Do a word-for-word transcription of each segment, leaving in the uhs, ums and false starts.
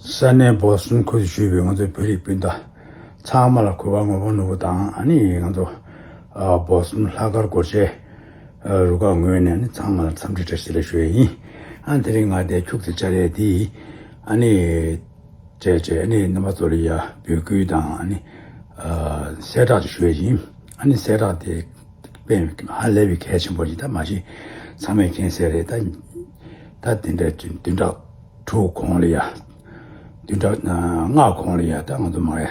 ས་གནས་བོ་སི་ཊོན་ཁུལ་དུ་བཞུགས་པའི་ང་ཚོའི་བོད་རིགས་སྤུན་ཟླ་ཚང་མ་ལ་གུས་པ་ངོ་མ་ནོར་བུ་དང་། ཨ་ནི་ང་ཚོ་ཨ་བོ་སི་ཊོན་ལྷག་དཀར་སྒོར་གཞས་ཨ་རུ་ཁག་ངོས་ནས་ནི་ཚང་མ་ལ་འཚམས་འདྲི་བཀྲ་ཤིས་བདེ་ལེགས་ཞུ་ཡས་ཡིན། ཨ་ནི་དེ་རིང་ང་འདིར་ཁྱུག་ཙམ་བཅར་ཡས་འདི་ཨ་ནི་བྱས་བྱས་ཨ་ནི་རྣམ་པ་ཚོ་ལ་ཡ་འབོད་སྐུལ་དང་ཨ་ནི་ཨ་གསལ་བསྒྲགས་ཅིག་ཞུ་ཡས་ཡིན། ཨ་ནི་གསལ་བསྒྲགས་དེ་དཔེ་ཧ་ལས་པའི་གལ་ཆེན་པོ་ཞིག་ད་མ་གཞི་ཚང་མས་མཁྱེན་གསལ་རེད། ད་ད་དེ་འདྲ་བདུན་ཕྲག་དྲུག་གོང་ལ་ཡ། བདུན་ཕྲག་ལྔ་གོང་ལ་ཡ་ད་ང་ཚོ་མ་ཡ་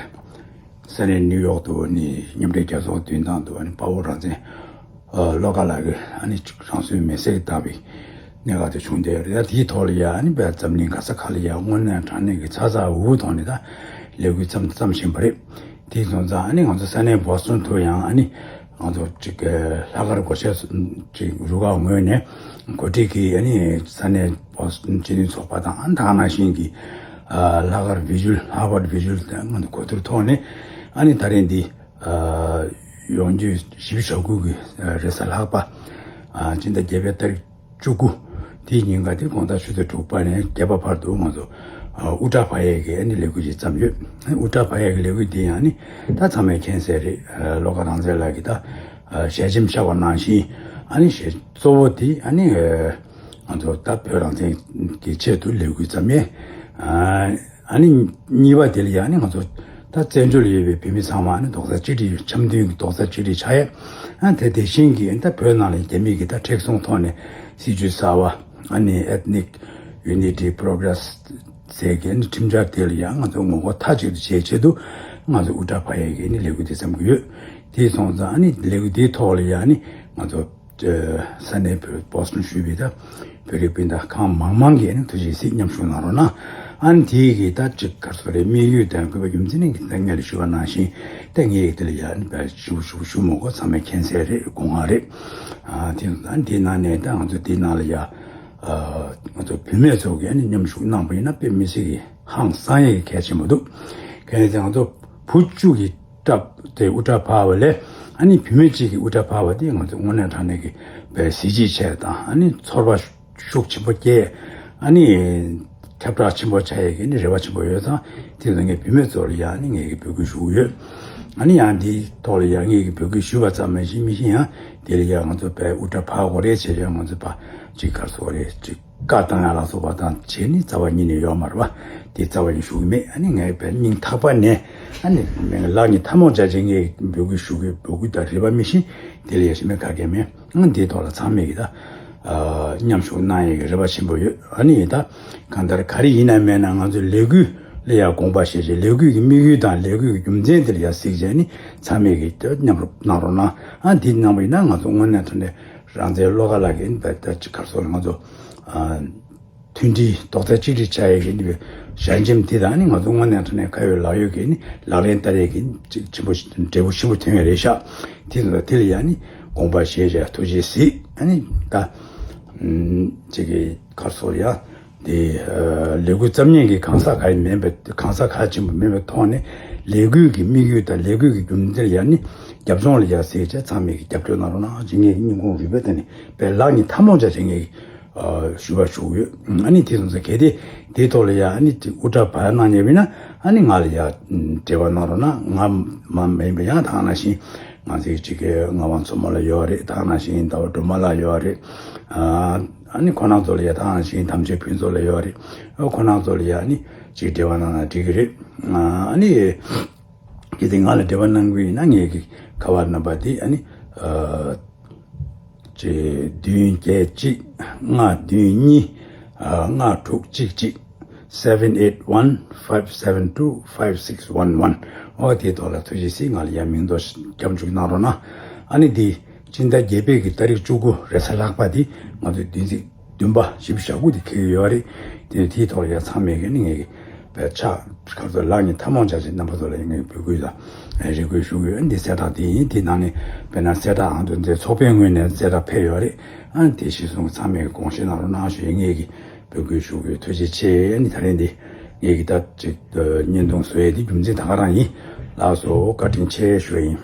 ས་གནས་ནིའུ་ཡོག་ཏུ་ནི་མཉམ་འབྲེལ་རྒྱལ་ཚོགས་མདུན་ཐང་དུ་ནི་དཔའ་བོ་རང་བཙན་བློ་དགའ་ལགས་ཀྱིས་ཨ་ནི་རང་སོའི་མི་སེར་བཏང་བའི་གནད་འགག་དེ་བྱུང་བསྡད་ཡོད་རེད། ད་དེའི་ཐོག་ལ་ཡ་ཨ་ནི་བས་འཛམ་གླིང་ག་ས་ག་ལ་ཡ་དངོས་གནས་དྲང་གནས་ཀྱི་ཚ་ཚ་འུར་འུར་ཐོག་ནས་ད་ལས་འགུལ་བརྩམས་བརྩམས་བཞིན་པ་རེད། དེ་སོང་ཙང་ཨ་ནི་ང་ཚོ་ས་གནས་བོ་སི་ཊོན་དུ་ཡང་ཨ་ནི་ང་ཚོ་ཅིག་ལྷག་དཀར་སྒོར་གཞས་ཅིག་རུ་ཁག་ངོས་ནས་གོ་སྒྲིག་གིས་ཨ་ནི་ས་གནས་བོ་སི་ཊོན་སྤྱི་མཐུན་ཚོགས་པ་དང་ཨ་ནི་ད་ག་ནང་བཞིན་གྱི་ལྷག་དཀར་བི་ཞུལ་ཧར་བར་བི་ཞུལ་དང་ང་ཚོ་གོ་བསྡུར་ཐོག་ནས་ཨ་ནི་ད་རེས་འདི་ཡོང་རྒྱུའི་ཞིབ་ཞུ་གུ་གི་རེས་གཟའ་ལྷག་པ་སྤྱི་ཟླ་བརྒྱད་པའི་ཏ་རིག་བཅུ་དགུ་དེའི་ཉིན་ཀ་དེ་དགོང་དག་ཆུ་ཚོད་དྲུག་པ་ནས་བརྒྱད་པ་བར་དུ་ང་ཚོ་ཨུ་ཏྲ་ཕ་ཡ་གི་ཨ་ནི་ལས་འགུལ་ཞིག་བརྩམས་ཡོད། ཨུ་ཏྲ་ཕ་ཡ་གི་ལས་འགུལ་འདི་ཡང་ནི་ད་ཚང་མས་མཁྱེན་གསལ་རེད། བློ་དགའ་རང་བཙན་ལགས་ཀྱིས་ད་ཞལ་ཆེམས་བཞག་པ་ནང་བཞིན་ཨ་ནི་གཙོ་བོ་དེ་ཨ་ནི་ང་ཚོ་ད་བོད་རང་བཙན་གྱི་ཆེད་དུ་ལས་འགུལ་བརྩམས་ཡས། ཨ་ནི་གཉིས་པ་དེ་ལ་ཡང་ནི་ང་ཚོ་ད་བཙན་བྱོལ་ཡོད་པའི་བོད་མི་ཚང་མ་ནི་རྡོག་རྩ་གཅིག་སྒྲིལ་འཆམ་མཐུན་གྱི་རྡོག་རྩ་གཅིག་སྒྲིལ་ཆགས་ཡས། ཨ་དེ་དེ་བཞིན་གྱི་ད་བོད་ནང་ལ་རྒྱ་མི་གི་ད་མཁྲེགས་བཟུང་ཐོག་ནས་སྲིད་ཇུས་གསར་བ་ཨ་ནི་Ethnic Unity Progress ཟེར་གྱི་ནི་ཁྲིམས་འཆར་དེ་ལ་ཡང་ང་ཚོ་ངོ་རྒོལ་མཐའ་གཅིག་ཏུ་བྱེད་ཆེད་དུ་ང་ཚོ་ཨུ་ཏྲ་ཕ་ཡ་གི་ནི་ལས་འགུལ་དེ་བརྩམས་ཀྱི་ཡོད། དེ་སོང་ཙང་ཨ་ནི་ལས་འགུལ་དེའི་ཐོག་ལ་ཡང་ནི་ང་ཚོ་ས་གནས་བོད་བོ་སི་ཊོན་བཞུགས་པའི་ད་བོད་རིགས་སྤུན་ཟླ་གང་མང་མང་གིས་ནི་ཐུགས་རྗེ་གཟིགས་མཉམ་ཞུགས་གནང་རོགས་གནང་། ཨ་ནི་དེའི་གི་ད་ཅིག་ག་རེ་ཟེར་དགོས་རེད། དམིགས་ཡུལ་དང་དགོས་པ་རྒྱུ་མཚན་ནི་ད་སྔོན་ལ་ཞུས་པ་ནང་བཞིན་ད་ངས་དེ་ལ་ཡ་ནི་བ་ཞུ་ཞུ་ཞུ་མ་དགོས། ཚང་མས་མཁྱེན་གསལ་རེད། དགོས་ངེས་རེད། ཨ་དེ་ཨ་ནི་དེའི་ནང་ནས་ད་ང་ཚོ་དེའི་ནང་ལ་ཡ་ཨ་ང་ཚོ་བུད་མེད་ཚོ་གིས་ནི་མཉམ་ཞུགས་གནང་པ་ཡིན་ན་དཔེ་མི་སྲིད་ཀྱི་ཧང་སང་ཡས་ཀྱི་གལ་ཆེན་པོ་འདུག་གལ་ཏེ་ང་ཚོ་བུ་བཅུ་གི་སྐྲ་དེ་ཨུ་ཏྲ་ཕར་བ་ལས་ཨ་ནི་བུད་མེད་ཅིག་གིས་ཨུ་ཏྲ་ཕར་བ་དེ་ང་ཚོ་དངོས་གནས་དྲང་གནས་ཀྱི་བའི་གཟི་བརྗིད་ཆེ་དང་ཨ་ནི་ཚོར་བ་ཤུགས་ཆེན་པོ་སྐྱེ། ཨ་ནི་ཁྱབ་བསྒྲགས་ཆེན་པོ་བྱ་ཡས་ཀྱི་ནི་རེ་བ་ཆེན་པོ་ཡོད་ཙང་དེ་ཚོ་ངས་བུད་མེད་ཚོ་ལ་ཡང་ནི་ངས་ཀྱི་འབོད་སྐུལ་ཞུ་གི་ཡོད། ཨ་ནི་ཡང་འདིའི་ཐོག་ལ་ཡང་ངས་ཀྱི་འབོད་སྐུལ་ཞུས་པ་ཙམ་མ་ཡིན་མི་ཤིང་ཡང་དེ་ལ་ཡང་ང་ཚོ་བའི་ཨུ་ཏྲ་ཕར་དགོས་རེད་བྱས་ཀྱང་ང་ཚོ་ཕ་ཅིག་ག་རེ་ཟེར་དགོས་རེད། ཅིག་བཀའ་བཏང་ཡ་ལ་སོགས་པ་དང་བྱས་ནི་རྩ་བ་ཉིད་ནས་ཡོད་མ་རེད་པ། དེ་རྩ་བ་ཉིད་ཞུ་གི་མེད། ཨ་ནི་ངས་བས་སྙིང་ཐག་པ་ནས་ཨ་ནི་ལག་གཉིས་ཐལ་མོ་སྦྱར་བྱས་ངས་འབོད་སྐུལ་ཞུ་གི་འབོད་སྐུལ་དང་རེ་བ་མི་ཤེས། དེ་ལ་ཡ་ཞེ་མེད་ག་གེ་མེད། ཨ་འདིའི་ཐོག་ལ་ཚང་མས་ཀྱི་ད་མཉམ་ཞུགས་གནང་ཡས་ཀྱི་རེ་བ་ཆེན་པོ་ཡོད། ཨ་ནི་ད་གང་ལྟར་ག་རེ་ཡིན་ན་མེད་ན་ང་ཚོའི་ལས་འགུལ་ལ་ཡ་དགོངས་པ་བཞེས་བྱས་ལས་འགུལ་གྱི་དམིགས་ཡུལ་དང་ལས་འགུལ་གྱི་རྒྱུ་མཚན་དེ་ལ་ཡ་གཟིགས་བྱས་ནི་ཚང་མས་ཀྱི་ད་མཉམ་རུབ་གནང་རོགས་གནང་། ཨ་འདི་གནང་བ་ཡིན་ན་ང་ཚོ་དངོས་གནས་དྲང་གནས་རང་བཙན་བློ་དགའ་ལགས་ཀྱིས་ཨིན་པ་ད་ཅིག་ག་རེ་ཟེར་ང་ཚོ་ཨ་མཐུན་སྒྲིལ་རྡོག་རྩ་གཅིག་སྒྲིལ་བྱ་ཡས་ཀྱི་ནི་ཞལ་ཆེམས་དེ་དང་ནི་ང་ཚོ་དངོས་གནས་དྲང་གནས་ཁ་ཡོད་ལག་ཡོད་ཀྱི་ནི་ལག་ལེན་བསྟར་ཡས་ཀྱི་ཅིག་ཆེན་པོ་འབྲས་བུ་ཆེན་པོ་ཐོན་ཡས་རེད་ཤག་དེ་ཚོ་དེ་ལ་ཡང་ནི་དགོངས་པ་བཞེས་བྱས་ཐུགས་རྗེ་གཟིགས། ཨ་ནི་ད་ཅིག་གི་ག་རེ་ཟེར་ཡ། དེ་ལས་འགུལ་བརྩམས་མཁན་གྱི་གང་ཟག་ག་ཡིན་མིན་པའི་གང་ཟག་གལ་ཆེན་པོ་མིན་པའི་ཐོག་ནས་ལས་འགུལ་གྱི་དམིགས་ཡུལ་དང་ལས་འགུལ་གྱི་རྒྱུ་མཚན་ལ་ཡང་ནི་རྒྱབ་ལྗོངས་ལ་ཡང་གཟིགས་བྱས་ཚང་མས་ཀྱི་རྒྱབ་སྐྱོར་གནང་རོགས་གནང་། ཅིག་ངས་སྙིང་ཁུང་རུས་པའི་གཏིང་ནས་དཔེ་ལག་གཉིས་ཐལ་མོ་སྦྱར་བྱས་ངས་ཞུ་བར་ཞུ་གི་ཡོད། ཨ་ནི་དེ་སོང་ཙང་གལ་ཏེ་དེའི་ཐོག་ལ་ཡང་ཨ་ནི་ཅིག་ཨུ་ཏྲ་ཕར་གནང་མཁན་ཡིན་ན་ཨ་ནི་ང་ལ་ཡང་འབྲེལ་བ་གནང་རོགས་གནང་། ང་མ་མ་ཡིན་པ་ཡང་ད་ག་ནང་བཞིན་ང་ཚོའི་ཅིག་གི་ངག་དབང་མཚོ་མོ་ལགས་ཡོད་རེད། ད་ག་ནང་བཞིན་ཟླ་བ་སྒྲོལ་མ་ལགས་ཡོད་རེད། ཨ་ནི་ཁོང་རྣམ་ཚོ་ལ་ཡང་ད་ག་ནང་བཞིན་དམ་ཆོས་ཕུན་ཚོགས་ལགས་ཡོད་རེད། ཨ་ཁོང་རྣམ་ཚོ་ལ་ཡང་ཨ་ནི་ཅིག་འབྲེལ་བ་གནང་ན་འགྲིག་གི་རེད། ཨ་ནི་གལ་ཏེ་ང་ལ་འབྲེལ་བ་གནང་གི་ཡིན་ན་ངས་ཀྱི་ཁ་པར་ནམ་པར་འདི་ཨ་ནི་ཨ་ཅེ་བདུན་བརྒྱད་གཅིག་ལྔ་བདུན་གཉིས་ཨ་ལྔ་དྲུག་གཅིག་གཅིག seven eight one five seven two five six one one། ཨོ་དེའི་ཐོག་ལ་ཐུགས་རྗེ་གཟིགས། ང་ལ་ཡང་མིང་འདོགས་རྒྱབ་འཇུག་གནང་རོགས་གནང་། ཨ་ནི་འདི་སྤྱི་ཟླ་བརྒྱད་པའི་གི་ཏ་རིག་བཅུ་དགུ་རེས་གཟའ་ལྷག་པ་འདི་ང་ཚོའི་བདུན་ཚིགས་བདུན་པ་བཞི་བཅུ་ཞེ་དགུ་འདི་འཁེལ་གྱི་ཡོད་རེད། དེ་དེའི་ཐོག་ལ་ཡང་ཚང་མས་གི་ནི་ངས་གི་བའི་ཕྱག་ཁ་ཚོ་ལག་གཉིས་ཐལ་མོ་སྦྱར་བྱས་རྣམ་པ་ཚོ་ལ་ངས་འབོད་སྐུལ་དང་རེ་སྐུལ་ཞུ་གི་ཡོད། འདི་གསལ་བསྒྲགས་དེ་ཡིན། དེ་ནང་ནས་དཔེར་ན་གསལ་བསྒྲགས་ཨང་དུ་འཛིན་ཚོགས་པའི་ངོས་ནས་གསལ་བསྒྲགས་ཕེབས་ཡོད་རེད། ཨ་དེ་གཞིར་བཟུང་ཚང་མས་དགོངས་བཞེས་གནང་རོགས་གནང་ཞུ་ཡས་ངས་ཀྱི་འབོད་སྐུལ་ཞུ་གི་ཡོད། ཐུགས་རྗེ་ཆེ། ཨ་ནི་ད་རིང་འདི་ངས་ཀྱི་ད་ཅིག་བརྙན་ཐུང་བཟོ་ཡས་འདི་རྒྱུ་མཚན་ད་ག་རང་ཡིན། ལགས་སོ། བཀའ་དྲིན་ཆེ་ཞུ་ཡིན།